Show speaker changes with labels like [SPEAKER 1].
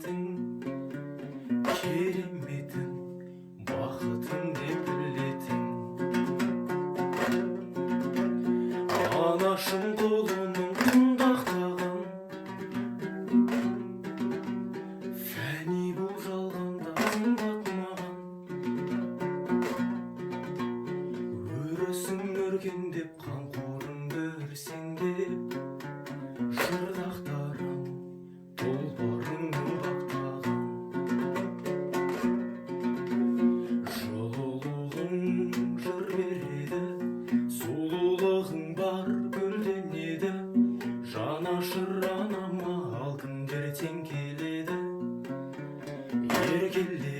[SPEAKER 1] Келбетің кереметің, бақытым деп білетін. Анашым құлының құндақтаған, фәни бұл жалғанда қымбат маған. Өрісің өркендеп, қамқорың бір сен деп, жырдақтарым, тұлпарыңның баптаған. Жылулығың жыр береді, сұлулығың бар гүлденеді. Жанашыр анама ал кімдер тең келеді? Еркеле.